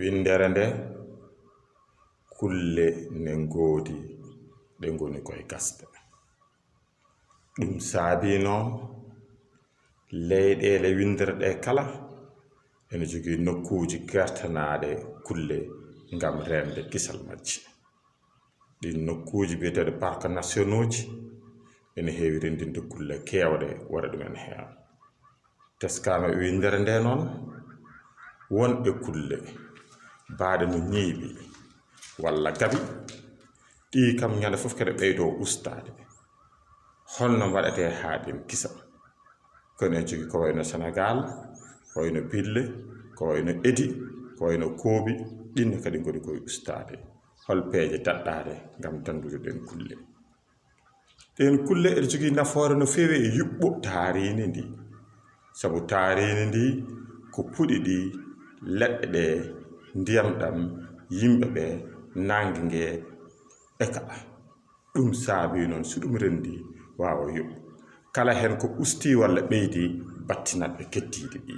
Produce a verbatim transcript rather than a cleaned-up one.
Winndere nde, kulle ne ngoodi ɗe ngoni koye gasde. Ɗum saabii noon leyɗeele winndere ɗe kala ene jogii nokkuuji kertanaaɗe kulle ngam reende kisal majje. Ɗiin nokkuuji biyeteeɗi parc nationauji ene heewi renndinde kulle keewɗe wara ɗumen heen. Teskaama e winndere nde noon, won e kulle baaɗe no ñiiɓi walla gaɓi, ɗii kam ñande fof kede ɓeydoo ustaade. Holno mbaɗetee haa ɗeen kisa? Kono en jogii ko wayno Senegaal, ko wayno Bille, ko wayno Edi, ko wayno Koobi, ɗiin ne kadi ngoni koye ustaade. Hol peeje daɗɗaaɗe ngam danndude ɗeen kulle? Ɗeen kulle eɗe jogii nafoore no feewi e yuɓɓo taariindi ndi, sabu taariindi ndi ko puɗi ɗi, leɗɗe ɗe, ndiyam ɗam, yimɓe ɓe, naange nge, e kala. Ɗum saabii noon so ɗum renndii waawa yuɓɓo. Kala heen ko ustii walla ɓeydii battinat ɓe keddiiɗi ɗi.